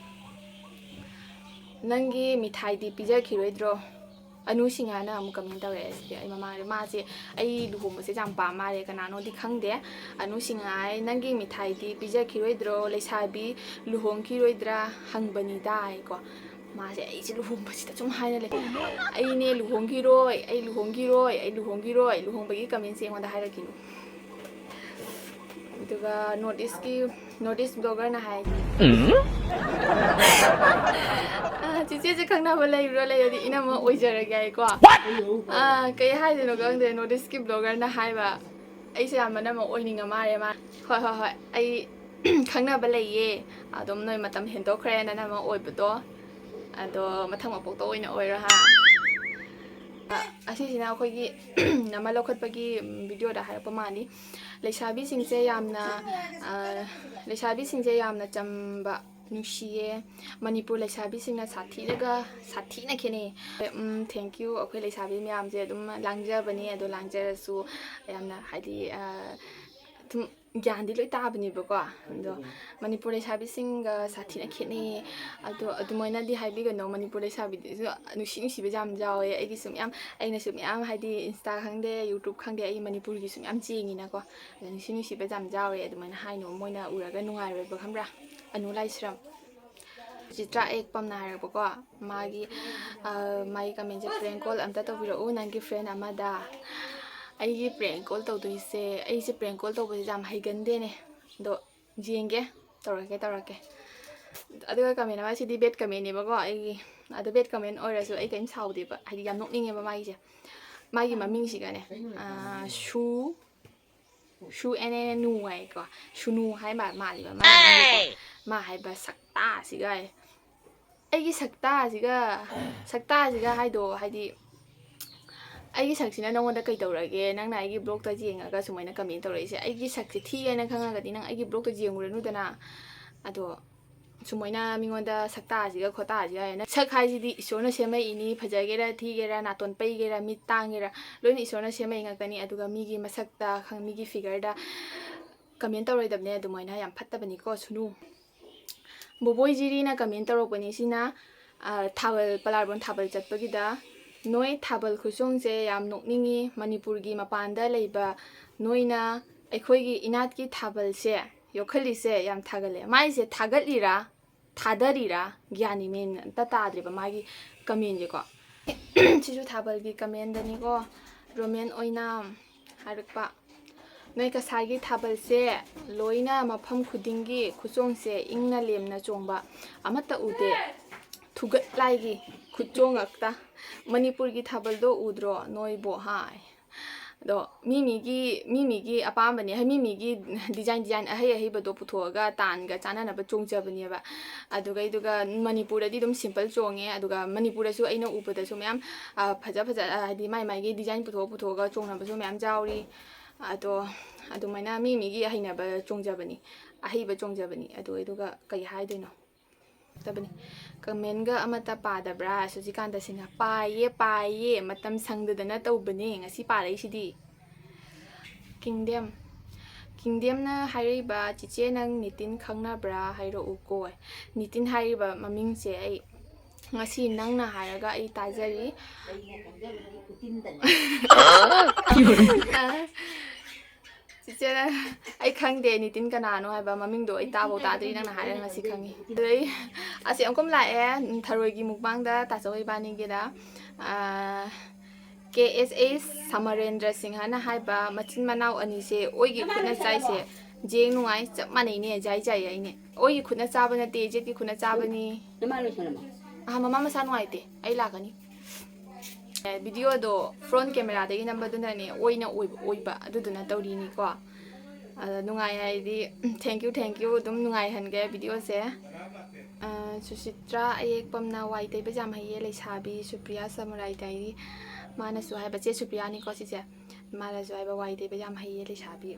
"ꯅꯪꯒꯤ ꯃꯤꯊꯥꯏꯗꯤ ꯄꯤꯖꯈꯤꯔꯣꯏꯗ꯭ꯔꯣ?" ꯑꯅꯨ ꯁꯤꯡꯍꯥꯅ ꯑꯃꯨꯛ ꯀꯃꯦꯟ ꯇꯧꯔꯛꯑꯦ꯫ ꯁꯤꯗꯤ ꯑꯩ ꯃꯃꯥꯡꯗ, ꯃꯥꯁꯦ ꯑꯩ ꯂꯨꯍꯣꯡꯕꯁꯦ ꯌꯥꯝ ꯄꯥꯝ ꯃꯥꯜꯂꯦ, ꯀꯅꯥꯅꯣꯗꯤ ꯈꯪꯗꯦ꯫ "ꯑꯅꯨ ꯁꯤꯡꯍꯥꯏ, ꯅꯪꯒꯤ ꯃꯤꯊꯥꯏꯗꯤ ꯄꯤꯖꯈꯤꯔꯣꯏꯗ꯭ꯔꯣ? ꯂꯩꯁꯥꯕꯤ ꯂꯨꯍꯣꯡꯈꯤꯔꯣꯏꯗ꯭ꯔꯥ ꯍꯪꯕꯅꯤꯗ" ꯍꯥꯏꯀꯣ꯫ ꯃꯥꯁꯦ ꯑꯩꯁꯦ ꯂꯨꯍꯣꯡꯕꯁꯤꯗ ꯁꯨꯝ ꯍꯥꯏꯅ ꯂꯩ, "ꯑꯩꯅꯦ ꯂꯨꯍꯣꯡꯈꯤꯔꯣꯏ, ꯑꯩ ꯂꯨꯍꯣꯡꯈꯤꯔꯣꯏ, ꯑꯩ ꯂꯨꯍꯣꯡꯈꯤꯔꯣꯏ"꯫ ꯂꯨꯍꯣꯡꯕꯒꯤ ꯀꯃꯦꯟꯁꯦ ꯑꯩꯉꯣꯟꯗ ꯍꯥꯏꯔꯛꯈꯤꯅꯨ꯫ ꯑꯗꯨꯒ North Eastꯀꯤ, North East bloggerꯅ ꯍꯥꯏ, "ꯑ, ꯆꯤꯆꯦꯁꯦ ꯈꯪꯅꯕ ꯂꯩꯕ꯭ꯔꯣ? ꯂꯩꯔꯗꯤ ꯏꯅꯝꯃ ꯑꯣꯏꯖꯔꯒꯦ" ꯍꯥꯏꯀꯣ꯫ ꯑ, ꯀꯩ ꯍꯥꯏꯗꯣꯏꯅꯣ ꯈꯪꯗꯦ North Eastꯀꯤ bloggerꯅ ꯍꯥꯏꯕ꯫ ꯑꯩꯁꯦ ꯌꯥꯝ ꯃꯅꯝ ꯑꯃ ꯑꯣꯏꯅꯤꯡꯉ ꯃꯥꯜꯂꯦ ꯃꯥ꯫ ꯍꯣꯏ, ꯍꯣꯏ, ꯍꯣꯏ, ꯑꯩ ꯈꯪꯅꯕ ꯂꯩꯌꯦ꯫ ꯑꯗꯨꯝ ꯅꯣꯏ ꯃꯇꯝ ꯍꯦꯟꯗꯣꯛꯈ꯭ꯔꯦ ꯅꯅꯝ ꯑꯃ ꯑꯣꯏꯕꯗꯣ꯫ ꯑꯗꯣ ꯃꯊꯪ ꯃꯄꯣꯛꯇ ꯑꯣꯏꯅ ꯑꯣꯏꯔꯣ ꯍꯥ꯫ ꯑ, ꯑꯁꯤꯁꯤꯅ ꯑꯩꯈꯣꯏꯒꯤ ꯅꯃ ꯂꯧꯈꯠꯄꯒꯤ ꯚꯤꯗꯤꯑꯣꯗ ꯍꯥꯏꯔꯛꯄ ꯃꯥꯜꯂꯤ꯫ ꯂꯩꯁꯥꯕꯤꯁꯤꯡꯁꯦ ꯌꯥꯝꯅ, ꯑ, ꯂꯩꯁꯥꯕꯤꯁꯤꯡꯁꯦ ꯌꯥꯝꯅ ꯆꯝꯕ, ꯅꯨꯡꯁꯤꯌꯦ꯫ ꯃꯅꯤꯄꯨꯔ ꯂꯩꯁꯥꯕꯤꯁꯤꯡꯅ ꯁꯥꯊꯤꯔꯒ ꯁꯥꯊꯤꯅ ꯈꯦꯠꯅꯩ꯫ ꯎꯝ, thank you꯫ ꯑꯩꯈꯣꯏ ꯂꯩꯁꯥꯕꯤ ꯃꯌꯥꯝꯁꯦ ꯑꯗꯨꯝ ꯂꯥꯡꯖꯕꯅꯦ, ꯑꯗꯣ ꯂꯥꯡꯖꯔꯁꯨ ꯌꯥꯝꯅ ꯍꯥꯏꯗꯤ, ꯑ, ꯑꯗꯨꯝ ꯒ꯭ꯌꯥꯟꯗꯤ ꯂꯣꯏ ꯇꯥꯕꯅꯦꯕꯀꯣ꯫ ꯑꯗꯣ ꯃꯅꯤꯄꯨꯔ ꯂꯩꯁꯥꯕꯤꯁꯤꯡꯒ ꯁꯥꯊꯤꯅ ꯈꯦꯠꯅꯩꯌꯦ꯫ ꯑꯗꯣ ꯑꯗꯨꯃꯥꯏꯅꯗꯤ ꯍꯥꯏꯕꯤꯒꯅꯣ, ꯃꯅꯤꯄꯨꯔ ꯂꯩꯁꯥꯕꯤꯗꯨꯁꯨ ꯅꯨꯡꯁꯤ ꯅꯨꯡꯁꯤꯕꯁꯨ ꯌꯥꯝ ꯌꯥꯎꯋꯦ꯫ ꯑꯩꯒꯤꯁꯨ ꯃꯌꯥꯝ, ꯑꯩꯅꯁꯨ ꯃꯌꯥꯝ ꯍꯥꯏꯗꯤ Insta ꯈꯪꯗꯦ, YouTube ꯈꯪꯗꯦ, ꯑꯩ ꯃꯅꯤꯄꯨꯔꯒꯤꯁꯨ ꯃꯌꯥꯝ ꯆꯦꯡꯉꯤꯅꯀꯣ꯫ ꯑꯗꯣ ꯅꯨꯡꯁꯤ ꯅꯨꯡꯁꯤꯕ ꯌꯥꯝ ꯌꯥꯎꯋꯦ, ꯑꯗꯨꯃꯥꯏꯅ ꯍꯥꯏꯅꯣ, ꯃꯣꯏꯅ ꯎꯔꯒ ꯅꯨꯡꯉꯥꯏꯔꯣꯏꯕ, ꯈꯪꯕ꯭ꯔꯥ? ꯑꯅꯨ ꯂꯥꯏꯁ꯭ꯔꯝ꯫ ꯆꯤꯇ꯭ꯔꯥ ꯑꯦꯛꯄꯝꯅ ꯍꯥꯏꯔꯛꯄꯀꯣ, ꯃꯥꯒꯤ, ꯑ, ꯃꯥꯒꯤ ꯀꯃꯦꯟꯁꯦ: "Prank call ꯑꯝꯇ ꯇꯧꯕꯤꯔꯛꯎ ꯅꯪꯒꯤ friend ꯑꯃꯗ꯫" ꯑꯩꯒꯤ prank call ꯇꯧꯗꯣꯏꯁꯦ, ꯑꯩꯁꯦ prank call ꯇꯧꯕꯁꯦ ꯌꯥꯝ ꯍꯩꯒꯟꯗꯦꯅꯦ꯫ ꯑꯗꯣ ꯌꯦꯡꯒꯦ, ꯇꯧꯔꯛꯀꯦ, ꯇꯧꯔꯛꯀꯦ꯫ ꯑꯗꯨꯒ ꯀꯃꯦꯟ ꯑꯃ, ꯁꯤꯗꯤ bad commentꯅꯦꯕꯀꯣ ꯑꯩꯒꯤ꯫ ꯑꯗꯣ bad comment ꯑꯣꯏꯔꯁꯨ ꯑꯩ ꯀꯔꯤꯝ ꯁꯥꯎꯗꯦꯕ, ꯍꯥꯏꯗꯤ ꯌꯥꯝ ꯅꯣꯛꯅꯤꯡꯉꯦꯕ ꯃꯥꯒꯤꯁꯦ꯫ ꯃꯥꯒꯤ ꯃꯃꯤꯡꯁꯤꯒꯅꯦ, ꯑ, ꯁꯨ ꯁꯨ ꯑꯦꯟ ꯑꯦꯟ ꯅꯨ ꯍꯥꯏꯀꯣ꯫ ꯁꯨꯅꯨ ꯍꯥꯏ ꯃꯥ-, ꯃꯥꯜꯂꯤꯕ ꯃꯥ ꯍꯥꯏꯕꯀꯣ꯫ ꯃꯥ ꯍꯥꯏꯕ ꯁꯛꯇꯥꯁꯤꯒ ꯍꯥꯏ꯫ ꯑꯩꯒꯤ ꯁꯛꯇꯥꯁꯤꯒ, ꯁꯛꯇꯥꯁꯤꯒ ꯍꯥꯏꯗꯣ ꯍꯥꯏꯗꯤ, ꯑꯩꯒꯤ ꯁꯛꯁꯤꯅ ꯅꯉꯣꯟꯗ ꯀꯩꯗꯧꯔꯒꯦ? ꯅꯪꯅ ꯑꯩꯒꯤ vlogꯇ ꯌꯦꯡꯉꯒ ꯁꯨꯃꯥꯏꯅ comment ꯇꯧꯔꯛꯏꯁꯦ꯫ ꯑꯩꯒꯤ ꯁꯛꯁꯦ ꯊꯤ ꯍꯥꯏꯅ ꯈꯪꯉꯒꯗꯤ ꯅꯪ ꯑꯩꯒꯤ vlogꯇ ꯌꯦꯡꯉꯨꯔꯅꯨꯗꯅ꯫ ꯑꯗꯣ ꯁꯨꯃꯥꯏꯅ ꯃꯤꯉꯣꯟꯗ ꯁꯛꯇꯥꯁꯤꯒ ꯈꯣꯇꯥꯁꯤꯒ ꯍꯥꯏꯅ, ꯁꯛ ꯍꯥꯏꯁꯤꯗꯤ ꯏꯁꯣꯔꯅ ꯁꯦꯝꯃꯛꯏꯅꯤ, ꯐꯖꯒꯦꯔꯥ ꯊꯤꯒꯦꯔꯥ, ꯅꯥꯇꯣꯟ ꯄꯩꯒꯦꯔꯥ, ꯃꯤꯠ ꯇꯥꯡꯒꯦꯔꯥ, ꯂꯣꯏꯅ ꯏꯁꯣꯔꯅ ꯁꯦꯝꯃꯛꯏ ꯉꯥꯛꯇꯅꯤ꯫ ꯑꯗꯨꯒ ꯃꯤꯒꯤ ꯃꯁꯛꯇ, ꯈꯪ-, ꯃꯤꯒꯤ figureꯗ comment ꯇꯧꯔꯣꯏꯗꯕꯅꯦ, ꯑꯗꯨꯃꯥꯏꯅ ꯌꯥꯝ ꯐꯠꯇꯕꯅꯤꯀꯣ, ꯁꯨꯅꯨ꯫ ꯕꯣꯕꯣꯏ ꯖꯤꯔꯤꯅ comment ꯇꯧꯔꯛꯄꯅꯤ ꯁꯤꯅ, ꯑ, ꯊꯥꯕꯜ, ꯄꯂꯥꯔꯕꯣꯟ ꯊꯥꯕꯜ ꯆꯠꯄꯒꯤꯗ꯫ "ꯅꯣꯏ ꯊꯥꯕꯜ ꯈꯨꯆꯣꯡꯁꯦ ꯌꯥꯝ ꯅꯣꯛꯅꯤꯡꯉꯤ, ꯃꯅꯤꯄꯨꯔꯒꯤ ꯃꯄꯥꯟꯗ ꯂꯩꯕ ꯅꯣꯏꯅ ꯑꯩꯈꯣꯏꯒꯤ ꯏꯅꯥꯠꯀꯤ ꯊꯥꯕꯜꯁꯦ ꯌꯣꯛꯈꯠꯂꯤꯁꯦ ꯌꯥꯝ ꯊꯥꯒꯠꯂꯦ"꯫ ꯃꯥꯏꯁꯦ ꯊꯥꯒꯠꯂꯤꯔꯥ ꯊꯥꯗꯔꯤꯔꯥ ꯒ꯭ꯌꯥꯟ ꯃꯦꯟ ꯑꯝꯇ ꯇꯥꯗ꯭ꯔꯦꯕ ꯃꯥꯒꯤ commentꯁꯦꯀꯣ꯫ ꯁꯤꯁꯨ ꯊꯥꯕꯜꯒꯤ commentꯗꯅꯤꯀꯣ꯫ ꯔꯣꯃꯦꯟ ꯑꯣꯏꯅꯥꯝ ꯍꯥꯏꯔꯛꯄ: "ꯅꯣꯏ ꯀꯁꯥꯔꯒꯤ ꯊꯥꯕꯜꯁꯦ ꯂꯣꯏꯅ ꯃꯐꯝ ꯈꯨꯗꯤꯡꯒꯤ ꯈꯨꯆꯣꯡꯁꯦ ꯏꯪꯅ ꯂꯦꯝꯅ ꯆꯣꯡꯕ ꯑꯃꯠꯇ ꯎꯗꯦ꯫ ꯊꯨꯒꯠ ꯂꯥꯏꯒꯤ ꯈꯨꯆꯣꯡ ꯉꯥꯛꯇ꯫ ꯃꯅꯤꯄꯨꯔꯒꯤ ꯊꯥꯕꯜꯗꯣ ꯎꯗ꯭ꯔꯣ ꯅꯣꯏꯕꯣ?" ꯍꯥꯏ꯫ ꯑꯗꯣ ꯃꯤ ꯃꯤꯒꯤ ꯃꯤ ꯃꯤꯒꯤ ꯑꯄꯥꯝꯕꯅꯦ, ꯍꯥꯏ, ꯃꯤ ꯃꯤꯒꯤ ꯗꯤꯖꯥꯏꯟ ꯗꯤꯖꯥꯏꯟ ꯑꯍꯩ ꯑꯍꯩꯕꯗꯣ ꯄꯨꯊꯣꯛꯑꯒ ꯇꯥꯟꯒ ꯆꯥꯟꯅꯅꯕ ꯆꯣꯡꯖꯕꯅꯦꯕ꯫ ꯑꯗꯨꯒꯩꯗꯨꯒ ꯃꯅꯤꯄꯨꯔꯗꯗꯤ ꯑꯗꯨꯝ ꯁꯤꯝꯄꯜ ꯆꯣꯡꯉꯦ꯫ ꯑꯗꯨꯒ ꯃꯅꯤꯄꯨꯔꯗꯁꯨ ꯑꯩꯅ ꯎꯕꯗꯁꯨ ꯃꯌꯥꯝ, ꯑ, ꯐꯖ ꯐꯖ, ꯑ, ꯍꯥꯏꯗꯤ ꯃꯥꯏ ꯃꯥꯏꯒꯤ ꯗꯤꯖꯥꯏꯟ ꯄꯨꯊꯣꯛ ꯄꯨꯊꯣꯛꯑꯒ ꯆꯣꯡꯅꯕꯁꯨ ꯃꯌꯥꯝ ꯌꯥꯎꯔꯤ꯫ ꯑꯗꯣ ꯑꯗꯨꯃꯥꯏꯅ ꯃꯤ ꯃꯤꯒꯤ ꯍꯩꯅꯕ ꯆꯣꯡꯖꯕꯅꯤ, ꯑꯍꯩꯕ ꯆꯣꯡꯖꯕꯅꯤ꯫ ꯑꯗꯨꯒꯩꯗꯨꯒ ꯀꯩ ꯍꯥꯏꯗꯣꯏꯅꯣ? ꯇꯕꯅꯤ꯫ ꯀꯃꯦꯟꯒ ꯑꯃꯠꯇ ꯄꯥꯗꯕ꯭ꯔꯥ? ꯁꯨꯖꯤꯀꯥꯟꯇ ꯁꯤꯡꯍ꯫ ꯄꯥꯏꯌꯦ, ꯄꯥꯏꯌꯦ, ꯃꯇꯝ ꯁꯪꯗꯗꯅ ꯇꯧꯕꯅꯦ꯫ ꯉꯁꯤ ꯄꯥꯔꯛꯏꯁꯤꯗꯤ꯫ ꯀꯤꯡꯗꯦꯝ꯫ ꯀꯤꯡꯗꯦꯝꯅ ꯍꯥꯏꯔꯛꯏꯕ, "ꯆꯤꯆꯦ, ꯅꯪ ꯅꯤꯇꯤꯟ ꯈꯪꯅꯕ꯭ꯔꯥ? ꯍꯥꯏꯔꯛꯎꯀꯣ"꯫ ꯅꯤꯇꯤꯟ ꯍꯥꯏꯔꯤꯕ ꯃꯃꯤꯡꯁꯦ ꯑꯩ ꯉꯁꯤ ꯅꯪꯅ ꯍꯥꯏꯔꯒ ꯑꯩ ꯇꯥꯖꯔꯤ꯫ ꯑ, ꯆꯤꯆꯦꯅ, "ꯑꯩ ꯈꯪꯗꯦ ꯅꯤꯇꯤꯟ ꯀꯅꯥꯅꯣ ꯍꯥꯏꯕ ꯃꯃꯤꯡꯗꯣ ꯑꯩ ꯇꯥꯕꯧ ꯇꯥꯗ꯭ꯔꯤ, ꯅꯪꯅ ꯍꯥꯏꯔꯒ ꯉꯁꯤ ꯈꯪꯉꯤ"꯫ ꯑꯗꯩ ꯑꯁꯤ ꯑꯃꯨꯛꯀꯨꯝ ꯂꯥꯛꯑꯦ, ꯎꯝ, ꯊꯔꯣꯏꯒꯤ ꯃꯨꯛꯕꯥꯡꯗ ꯇꯥꯆꯧ ꯏꯕꯥꯅꯤꯒꯤꯗ꯫ ꯑ, ꯀꯦ ꯑꯦꯁ ꯑꯦꯁ ꯁꯃꯔꯦꯟꯗ꯭ꯔ ꯁꯤꯡꯍꯅ ꯍꯥꯏꯕ, "ꯃꯆꯤꯟ ꯃꯅꯥꯎ ꯑꯅꯤꯁꯦ ꯑꯣꯏꯒꯤ ꯈꯨꯠꯅ ꯆꯥꯏꯁꯦ ꯖꯦꯡ ꯅꯨꯡꯉꯥꯏ ꯆꯞ ꯃꯥꯟꯅꯩꯅꯦ, ꯖꯥꯏ ꯖꯥꯏ ꯍꯥꯏꯅꯦ"꯫ ꯑꯣꯏꯒꯤ ꯈꯨꯠꯅ ꯆꯥꯕ ꯅꯠꯇꯦ, ꯖꯦꯠꯀꯤ ꯈꯨꯠꯅ ꯆꯥꯕꯅꯤ꯫ ꯅꯃꯥ ꯂꯣꯏꯁꯜꯂꯝꯃꯣ꯫ ꯑꯍ, ꯃꯃꯥ ꯃꯁꯥ ꯅꯨꯡꯉꯥꯏꯇꯦ, ꯑꯩ ꯂꯥꯛꯀꯅꯤ꯫ ꯑꯦ, ꯚꯤꯗꯤꯑꯣꯗꯣ ꯐ꯭ꯔꯣꯟ ꯀꯦꯃꯦꯔꯥꯗꯒꯤ ꯅꯝꯕꯗꯨꯅꯅꯦ ꯑꯣꯏꯅ ꯑꯣꯏꯕ, ꯑꯣꯏꯕ ꯑꯗꯨꯗꯨꯅ ꯇꯧꯔꯤꯅꯤꯀꯣ꯫ ꯑꯗ ꯅꯨꯡꯉꯥꯏ ꯍꯥꯏꯗꯤ, thank you, thank you, ꯑꯗꯨꯝ ꯅꯨꯡꯉꯥꯏꯍꯟꯒꯦ ꯚꯤꯗꯤꯑꯣꯁꯦ꯫ ꯑ, ꯁꯨꯁꯤꯇ꯭ꯔꯥ ꯑꯌꯦꯛꯄꯝꯅ, "ꯋꯥꯏ ꯇꯩꯕ ꯌꯥꯝ ꯍꯩꯌꯦ ꯂꯩꯁꯥꯕꯤ"꯫ ꯁꯨꯄ꯭ꯔꯤꯌꯥ ꯁꯃꯨꯔꯥꯏ ꯗꯥꯏꯔꯤ, ꯃꯥꯅꯁꯨ ꯍꯥꯏꯕ, ꯆꯦ ꯁꯨꯄ꯭ꯔꯤꯌꯥꯅꯤꯀꯣ ꯁꯤꯁꯦ, ꯃꯥꯅꯁꯨ ꯍꯥꯏꯕ, "ꯋꯥꯏ ꯇꯩꯕ ꯌꯥꯝ ꯍꯩꯌꯦ ꯂꯩꯁꯥꯕꯤ"꯫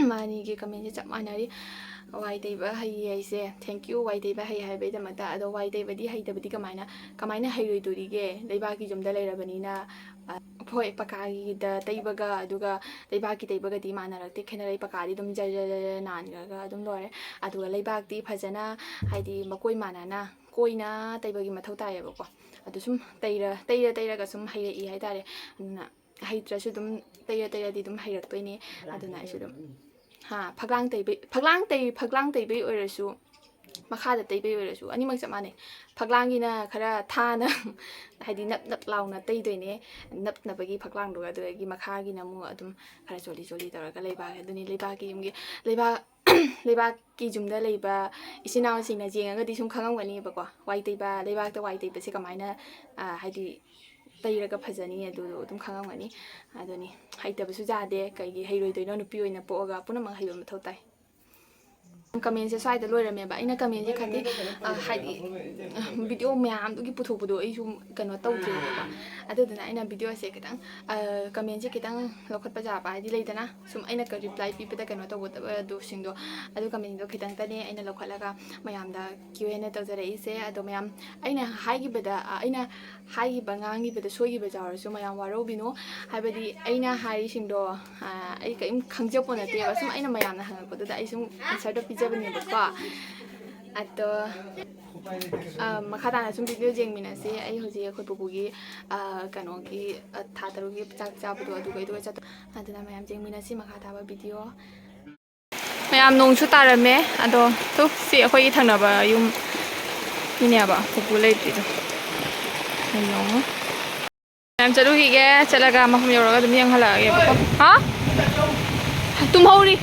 ꯃꯥꯅꯤꯒꯤ ꯀꯃꯦꯟꯁꯦ ꯆꯞ ꯃꯥꯟꯅꯔꯤ꯫ "ꯋꯥꯏ ꯇꯩꯕ ꯍꯩꯌꯦ" ꯍꯥꯏꯁꯦ, thank you, ꯋꯥꯏ ꯇꯩꯕ ꯍꯩ ꯍꯥꯏꯕꯩꯗꯃꯛꯇ꯫ ꯑꯗꯣ ꯋꯥꯏ ꯇꯩꯕꯗꯤ ꯍꯩꯇꯕꯗꯤ ꯀꯃꯥꯏꯅ, ꯀꯃꯥꯏꯅ ꯍꯩꯔꯣꯏꯗꯣꯔꯤꯒꯦ? ꯂꯩꯕꯥꯛꯀꯤ ꯌꯨꯝꯗ ꯂꯩꯔꯕꯅꯤꯅ, ꯑ, ꯍꯣꯏ, ꯄꯀꯥꯒꯤꯗ ꯇꯩꯕꯒ ꯑꯗꯨꯒ ꯂꯩꯕꯥꯛꯀꯤ ꯇꯩꯕꯒꯗꯤ ꯃꯥꯟꯅꯔꯛꯇꯦ, ꯈꯦꯠꯅꯔꯛꯏ꯫ ꯄꯀꯥꯗꯤ ꯑꯗꯨꯝ ꯖꯔ ꯖꯔ ꯖꯔ ꯅꯥꯟꯈ꯭ꯔꯒ ꯑꯗꯨꯝ ꯂꯣꯏꯔꯦ꯫ ꯑꯗꯨꯒ ꯂꯩꯕꯥꯛꯇꯤ ꯐꯖꯅ, ꯍꯥꯏꯗꯤ, ꯃꯀꯣꯏ ꯃꯥꯟꯅꯅ ꯀꯣꯏꯅ ꯇꯩꯕꯒꯤ ꯃꯊꯧ ꯇꯥꯏꯌꯦꯕꯀꯣ꯫ ꯑꯗꯨ ꯁꯨꯝ ꯇꯩꯔ, ꯇꯩꯔ ꯇꯩꯔꯒ ꯁꯨꯝ ꯍꯩꯔꯛꯏ ꯍꯥꯏꯇꯥꯔꯦ꯫ ꯑꯗꯨꯅ ꯍꯩꯇ꯭ꯔꯁꯨ ꯑꯗꯨꯝ ꯇꯩꯔ ꯇꯩꯔꯗꯤ ꯑꯗꯨꯝ ꯍꯩꯔꯛꯇꯣꯏꯅꯦ꯫ ꯑꯗꯨꯅ ꯑꯩꯁꯨ ꯑꯗꯨꯝ, ꯍꯥ, ꯐꯛꯂꯥꯡ ꯇꯩꯕꯩ, ꯐꯛꯂꯥꯡ ꯇꯩ-, ꯐꯛꯂꯥꯡ ꯇꯩꯕꯩ ꯑꯣꯏꯔꯁꯨ, ꯃꯈꯥꯗ ꯇꯩꯕꯩ ꯑꯣꯏꯔꯁꯨ, ꯑꯅꯤꯃꯛ ꯆꯞ ꯃꯥꯟꯅꯩ꯫ ꯐꯛꯂꯥꯡꯒꯤꯅ ꯈꯔ ꯊꯥꯅ, ꯍꯥꯏꯗꯤ ꯅꯞ ꯅꯞ ꯂꯥꯎꯅ ꯇꯩꯗꯣꯏꯅꯦ, ꯅꯞꯅꯕꯒꯤ ꯐꯛꯂꯥꯡꯗꯨꯒ꯫ ꯑꯗꯨꯗꯒꯤ ꯃꯈꯥꯒꯤꯅ ꯑꯃꯨꯛ ꯑꯗꯨꯝ ꯈꯔ ꯆꯣꯠꯂꯤ ꯆꯣꯠꯂꯤ ꯇꯧꯔꯒ ꯂꯩꯕꯥꯛ, ꯑꯗꯨꯅꯤ ꯂꯩꯕꯥꯛꯀꯤ ꯌꯨꯝꯒꯤ, ꯂꯩꯕꯥꯛ, ꯂꯩꯕꯥꯛꯀꯤ ꯌꯨꯝꯗ ꯂꯩꯕ ꯏꯆꯤꯟ ꯏꯅꯥꯎꯁꯤꯡꯅ ꯌꯦꯡꯉꯒꯗꯤ ꯁꯨꯝ ꯈꯪꯉꯝꯒꯅꯤꯕꯀꯣ, ꯋꯥꯏ ꯇꯩꯕ, ꯂꯩꯕꯥꯛꯇ ꯋꯥꯏ ꯇꯩꯕꯁꯦ ꯀꯃꯥꯏꯅ, ꯑ, ꯍꯥꯏꯗꯤ ꯇꯩꯔꯒ ꯐꯖꯅꯤ, ꯑꯗꯨꯗꯣ ꯑꯗꯨꯝ ꯈꯪꯉꯝꯒꯅꯤ꯫ ꯑꯗꯨꯅꯤ, ꯍꯩꯇꯕꯁꯨ ꯌꯥꯗꯦ, ꯀꯩꯒꯤ ꯍꯩꯔꯣꯏꯗꯣꯏꯅꯣ? ꯅꯨꯄꯤ ꯑꯣꯏꯅ ꯄꯣꯛꯑꯒ ꯄꯨꯝꯅꯃꯛ ꯍꯩꯕ ꯃꯊꯧ ꯇꯥꯏ꯫ Commentꯁꯦ ꯁ꯭ꯋꯥꯏꯗ ꯂꯣꯏꯔꯝꯃꯦꯕ꯫ ꯑꯩꯅ commentꯁꯦ ꯈꯟꯗꯤ, ꯑ, ꯍꯥꯏꯗꯤ, ꯑ, video ꯃꯌꯥꯝꯗꯨꯒꯤ ꯄꯨꯊꯣꯛꯄꯗꯣ ꯑꯩꯁꯨ ꯀꯩꯅꯣ ꯇꯧꯗ꯭ꯔꯦꯕꯀꯣ꯫ ꯑꯗꯨꯗꯨꯅ ꯑꯩꯅ videoꯁꯦ ꯈꯤꯇꯪ, ꯑ, commentꯁꯦ ꯈꯤꯇꯪ ꯂꯧꯈꯠꯄ ꯌꯥꯕ ꯍꯥꯏꯗꯤ ꯂꯩꯗꯅ, ꯁꯨꯝ ꯑꯩꯅ ꯀ-, reply ꯄꯤꯕꯗ ꯀꯩꯅꯣ ꯇꯧꯒꯗꯕꯗꯣꯁꯤꯡꯗꯣ, ꯑꯗꯨ commentꯗꯣ ꯈꯤꯇꯪꯇꯅꯦ ꯑꯩꯅ ꯂꯧꯈꯠꯂꯒ ꯃꯌꯥꯝꯗ Q and A ꯇꯧꯖꯔꯛꯏꯁꯦ꯫ ꯑꯗꯣ ꯃꯌꯥꯝ, ꯑꯩꯅ ꯍꯥꯏꯈꯤꯕꯗ, ꯑ, ꯑꯩꯅ ꯍꯥꯏꯈꯤꯕ, ꯉꯥꯡꯈꯤꯕꯗ ꯁꯣꯏꯈꯤꯕ ꯌꯥꯎꯔꯁꯨ ꯃꯌꯥꯝ ꯋꯥꯔꯧꯕꯤꯅꯣ꯫ ꯍꯥꯏꯕꯗꯤ ꯑꯩꯅ ꯍꯥꯏꯔꯤꯁꯤꯡꯗꯣ, ꯑ, ꯑꯩ ꯀꯔꯤꯝ ꯈꯪꯖꯄꯣꯠ ꯅꯠꯇꯦꯕ, ꯁꯨꯝ ꯑꯩꯅ ꯃꯌꯥꯝꯅ ꯍꯪꯉꯛꯄꯗꯨꯗ ꯑꯩ ꯁꯨꯝ answerꯗꯣ ꯄꯤꯖꯕꯅꯦꯕꯀꯣ꯫ ꯑꯗꯣ, ꯑ, ꯃꯈꯥ ꯇꯥꯅ ꯁꯨꯝ video ꯌꯦꯡꯃꯤꯟꯅꯁꯤ꯫ ꯑꯩ ꯍꯧꯖꯤꯛ ꯑꯩꯈꯣꯏ ꯄꯨꯄꯨꯒꯤ, ꯑ, ꯀꯩꯅꯣꯒꯤ, ꯑ, ꯊꯥ ꯇꯔꯨꯛꯀꯤ ꯆꯥꯛ ꯆꯥꯕꯗꯣ ꯑꯗꯨꯒ ꯑꯗꯨꯒ ꯆꯠꯇꯣ-, ꯑꯗꯨꯅ ꯃꯌꯥꯝ ꯌꯦꯡꯃꯤꯟꯅꯁꯤ ꯃꯈꯥ ꯇꯥꯕ video꯫ ꯃꯌꯥꯝ, ꯅꯣꯡꯁꯨ ꯇꯥꯔꯝꯃꯦ꯫ ꯑꯗꯣ ꯇꯨ, ꯁꯤ ꯑꯩꯈꯣꯏꯒꯤ ꯊꯪꯅꯕ ꯌꯨꯝ ꯃꯤꯅꯦꯕ, ꯄꯨꯄꯨ ꯂꯩꯇ꯭ꯔꯤꯗꯣ꯫ ꯌꯦꯡꯉꯣ꯫ ꯃꯌꯥꯝ ꯆꯠꯂꯨꯈꯤꯒꯦ, ꯆꯠꯂꯒ ꯃꯐꯝ ꯌꯧꯔꯒ ꯑꯗꯨꯝ ꯌꯦꯡꯍꯜꯂꯛꯑꯒꯦꯕꯀꯣ꯫ ꯍꯥ? ꯇꯨꯝꯍꯧꯔꯤ꯫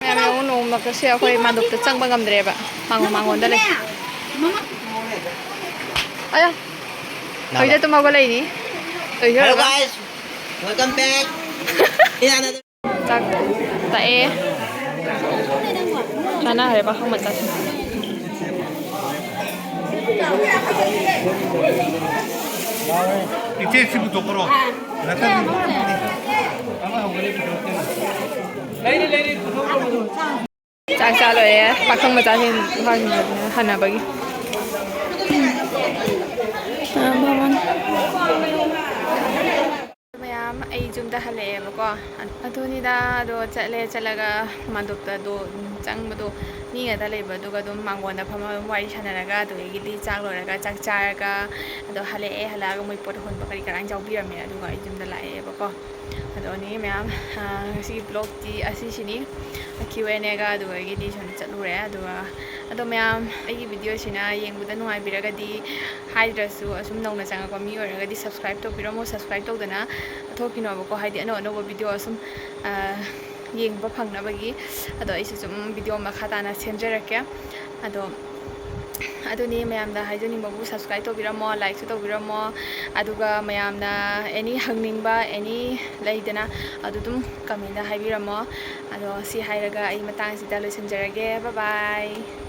ꯃꯌꯥꯝ ꯌꯦꯡꯉꯨ, ꯅꯣꯡꯃ ꯀꯩꯁꯨ ꯑꯩꯈꯣꯏ ꯃꯥꯟꯗꯣꯞꯇ ꯆꯪꯕ ꯉꯝꯗ꯭ꯔꯦꯕ꯫ ꯃꯥꯡꯒꯣꯟ, ꯃꯥꯡꯒꯣꯟꯗ ꯂꯩ꯫ ꯑꯌꯥ꯫ ꯍꯧꯖꯤꯛꯇ ꯇꯨꯝ ꯍꯧꯒꯠꯂꯛꯏꯅꯤ꯫ Hello ꯇꯧꯖꯔꯒ꯫ Guys, welcome back. In another ꯆꯥꯛ ꯇꯥꯛꯑꯦ꯫ ꯆꯥꯅꯈ꯭ꯔꯦ ꯄꯥꯈꯪ ꯃꯆꯥꯁꯤꯡ꯫ ꯏꯆꯦ, ꯁꯤ ꯄꯨꯊꯣꯛꯈ꯭ꯔꯣ꯫ ꯅꯠꯇ꯭ꯔꯗꯤ ꯂꯩꯔꯦ, ꯂꯩꯔꯦ, ꯄꯨꯊꯣꯛꯈ꯭ꯔꯣ꯫ ꯆꯥꯛ ꯆꯥ ꯂꯣꯏꯔꯦ꯫ ꯄꯥꯈꯪ ꯃꯆꯥꯁꯤꯡ, ꯅꯨꯄꯥꯁꯤꯡ ꯍꯟꯅꯕꯒꯤ꯫ ꯃꯌꯥꯝ, ꯑꯩ ꯌꯨꯝꯗ ꯍꯜꯂꯛꯑꯦꯕꯀꯣ꯫ ꯑꯗꯨꯅꯤꯗ, ꯑꯗꯣ ꯆꯠꯂꯦ, ꯆꯠꯂꯒ ꯃꯥꯟꯗꯣꯞꯇ ꯑꯗꯣ ꯆꯪꯕꯗꯣ ꯃꯤ ꯉꯥꯛꯇ ꯂꯩꯕ, ꯑꯗꯨꯒ ꯑꯗꯨꯝ ꯃꯥꯡꯒꯣꯟꯗ ꯐꯝꯃꯒ ꯑꯗꯨꯝ ꯋꯥꯔꯤ ꯁꯥꯟꯅꯔꯒ, ꯑꯗꯨꯗꯒꯤꯗꯤ ꯆꯥꯛ ꯂꯣꯏꯔꯒ, ꯆꯥꯛ ꯆꯥꯔꯒ, ꯑꯗꯣ ꯍꯜꯂꯛꯑꯦ꯫ ꯍꯜꯂꯛꯑꯒ ꯃꯣꯏ ꯄꯣꯠ ꯍꯣꯟꯕ ꯀꯔꯤ ꯀꯔꯥ ꯌꯥꯎꯕꯤꯔꯝꯃꯦ, ꯑꯗꯨꯒ ꯑꯩ ꯌꯨꯝꯗ ꯂꯥꯛꯑꯦꯕꯀꯣ꯫ ꯑꯗꯣ ꯑꯅꯤ ꯃꯌꯥꯝ, ꯑ, ꯉꯁꯤꯒꯤ vlogꯇꯤ ꯑꯁꯤꯁꯤꯅꯤ꯫ Q and Aꯒ ꯑꯗꯨꯗꯒꯤꯗꯤ ꯁꯨꯝ ꯆꯠꯂꯨꯔꯦ꯫ ꯑꯗꯨꯒ ꯑꯗꯣ ꯃꯌꯥꯝ, ꯑꯩꯒꯤ videoꯁꯤꯅ ꯌꯦꯡꯕꯗ ꯅꯨꯡꯉꯥꯏꯕꯤꯔꯒꯗꯤ, ꯍꯥꯏꯗ꯭ꯔꯁꯨ ꯑꯁꯨꯝ ꯅꯧꯅ ꯆꯪꯉꯛꯄ ꯃꯤ ꯑꯣꯏꯔꯒꯗꯤ subscribe ꯇꯧꯕꯤꯔꯝꯃꯣ꯫ Subscribe ꯇꯧꯗꯅ ꯊꯣꯛꯈꯤꯅꯣꯕꯀꯣ, ꯍꯥꯏꯗꯤ ꯑꯅꯧ ꯑꯅꯧꯕ video ꯑꯁꯨꯝ, ꯑ, ꯌꯦꯡꯕ ꯐꯪꯅꯕꯒꯤ꯫ ꯑꯗꯣ ꯑꯩꯁꯨ ꯁꯨꯝ video ꯃꯈꯥ ꯇꯥꯅ ꯁꯦꯝꯖꯔꯛꯀꯦ꯫ ꯑꯗꯣ ꯑꯗꯨꯅꯤ ꯃꯌꯥꯝꯗ ꯍꯥꯏꯖꯅꯤꯡꯕꯕꯨ, subscribe ꯇꯧꯕꯤꯔꯝꯃꯣ, likeꯁꯨ ꯇꯧꯕꯤꯔꯝꯃꯣ, ꯑꯗꯨꯒ ꯃꯌꯥꯝꯅ any ꯍꯪꯅꯤꯡꯕ, any ꯂꯩꯗꯅ, ꯑꯗꯨ ꯑꯗꯨꯝ commentꯗ ꯍꯥꯏꯕꯤꯔꯝꯃꯣ꯫ ꯑꯗꯣ ꯁꯤ ꯍꯥꯏꯔꯒ ꯑꯩ ꯃꯇꯥꯡꯁꯤꯗ ꯂꯣꯏꯁꯤꯟꯖꯔꯒꯦ꯫ Bye bye꯫